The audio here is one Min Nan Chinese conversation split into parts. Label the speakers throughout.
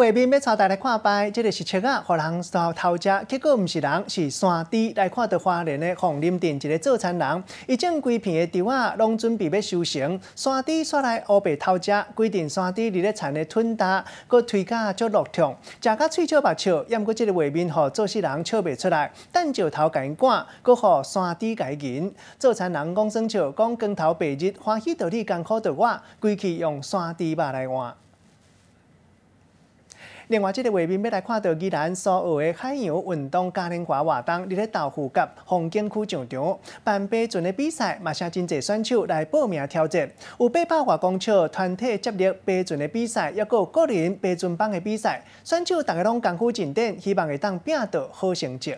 Speaker 1: 畫面欲帶大家來看覓，這个是粟仔，予人偷食，結果毋是人，是山豬。來看著花蓮的鳳林鎮一个做田人，伊種規片的稻仔攏準備欲收成，山豬煞來烏白偷食，規陣山豬佇咧田的吞焦，閣推甲足落痛，食甲喙笑目笑，猶毋過這个畫面予做事人笑袂出來，擲石頭共𪜶趕，閣予山豬共𪜶。做田人講耍笑，講光頭白日歡喜著你，艱苦著我，規氣用山豬肉來換。另外，這个畫面欲來看著宜蘭蘇澳的海洋運動嘉年華活動，佇咧豆腐甲風景區上場辦爬船的比賽，嘛是真濟選手來報名挑戰。有800外公尺團體接力爬船的比賽，猶閣有個人爬船枋的比賽，選手逐家攏功夫盡展，希望會當拼著好成績。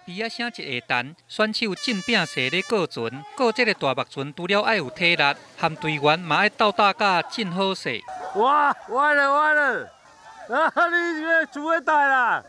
Speaker 2: 埤仔聲一下彈，選手正拼勢咧過船，過這个大木船除了愛有體力，和隊員嘛愛鬥打甲真好勢。
Speaker 3: 哇，歪了歪了！啊，你這個煮大啦！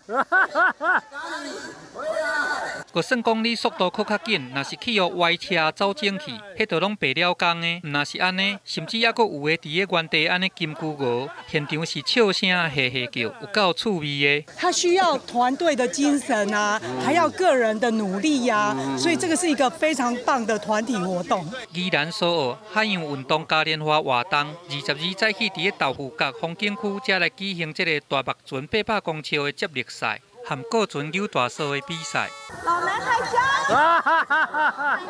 Speaker 2: 閣算講你速度閣較緊，若是去予歪車走整去，彼就攏白了工的。毋若是按呢，甚至猶閣有的佇咧原地按呢金龜臥，現場是笑聲嘿嘿叫，有夠趣味的。
Speaker 4: 他需要團隊的精神啊，還要個人的努力呀，所以這個是一個非常棒的團體活動。
Speaker 2: 宜蘭蘇澳海洋運動嘉年華活動，22早起佇咧豆腐角風景區，才來舉行這个大木船800公尺的接力賽，和過船扭大索的比賽。
Speaker 5: 老男孩加油！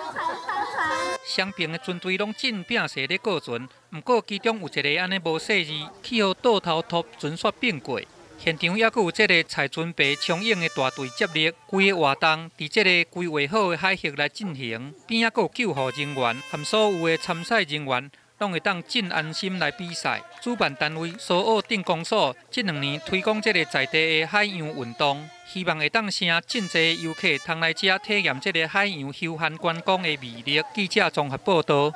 Speaker 2: 雙邊的船隊攏真拼勢咧過船，毋過其中有一个按呢無細膩，去予倒頭拖船煞變過。現場猶閣有這个踩船爬衝湧的大隊接力，規个活動佇這个規劃好的海域來進行，邊仔閣有救護人員和所有的參賽人員，攏會當真安心來比賽。主辦單位蘇澳鎮公所這兩年推廣這个在地的海洋運動，希望會當吸引真濟遊客通來遮體驗這个海洋休閒觀光的魅力。記者綜合報導。